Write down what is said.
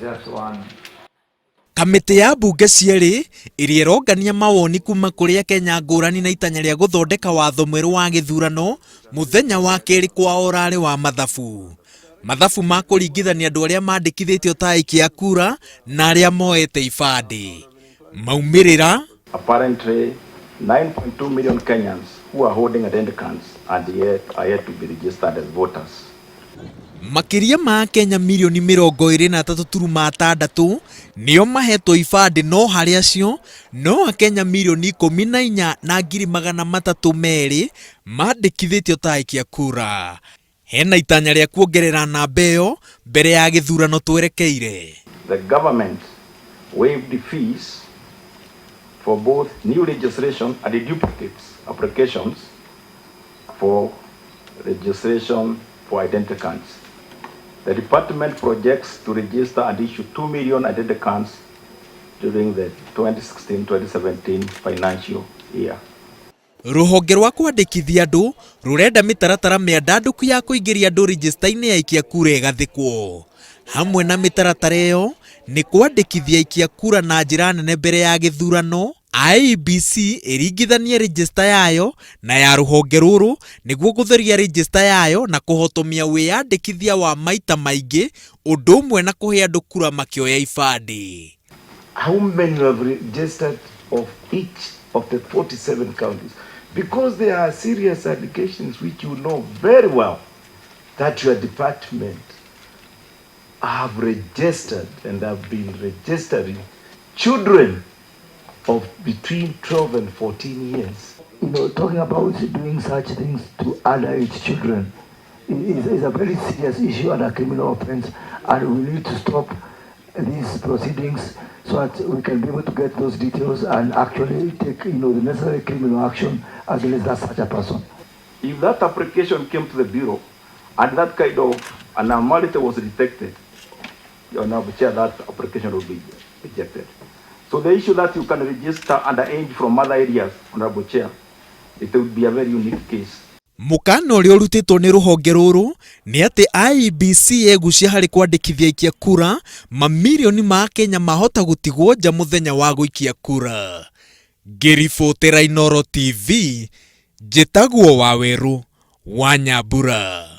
Just one. Kamĩtĩ ya mbunge cierĩ ĩrĩa ĩrongania mawoni kuma kũrĩ Akenya ngũrani na itanya rĩa gũthondeka watho mwerũ wa gĩthurano mũthenya wa kerĩ kwa orarĩ wa mathabu. Mathabu ma kũringithania andũ arĩa mandĩkithĩtio ta aikia a kura na arĩa moete ibandĩ. Maumĩrĩra Apparently, 9.2 million Kenyans who are holding identity cards and yet are yet to be registered as voters. Makĩria ma Akenya mirioni 23.6 nĩo mahetwo ibandĩ no harĩ acio no Akenya mirioni 14,302 mandĩkithĩtio ta aikia kura. Hena itanya rĩa kuongerera namba ĩyo mbere ya gĩthurano twerekeire. The government waived fees for both new registration and duplicates applications for registration for identity cards. The department projects to register and issue 2 million identity cards during the 2016-2017 financial year. Rũhonge rwa kwandĩkithia andũ rũrenda mĩtaratara mĩandandũku ya kũingĩria andũ rĩjĩsta-inĩ ya aikia kura ĩgathĩkwo. Hamwe na mĩtaratara ĩyo nĩ kwandĩkithia aikia kura na njĩra nene mbere ya gĩthurano, IEBC ĩringithanie rĩjĩsta yayo na ya rũhonge rũrũ nĩguo gũtheria rĩjĩsta yayo na kũhotomia wĩyandĩkithia wa maita maingĩ ũndũ ũmwe na kũhe andũ kura makĩoya ibandĩ. How many have registered of each of the 47 counties? Because there are serious allegations which you know very well that your department have registered and have been registering children of between 12 and 14 years. Talking about doing such things to underage children is a very serious issue and a criminal offense, and we need to stop these proceedings so that we can be able to get those details and actually take the necessary criminal action against that such a person. If that application came to the Bureau and that kind of anomaly was detected, Honorable Chair, that application will be rejected. So the issue that you can register underage from other areas, Honorable Chair, it would be a very unique case. Mũkana ũrĩa ũrutĩtwo nĩ rũhonge rũrũ nĩ atĩ IEBC yegucia harĩ kwandĩkithia aikia kura mamirioni ma Akenya mahota gũtigwo nja mũthenya wa gũikia kura. Ngĩribotera Inooro TV, njĩtagwo Wawerũ wa Nyambura.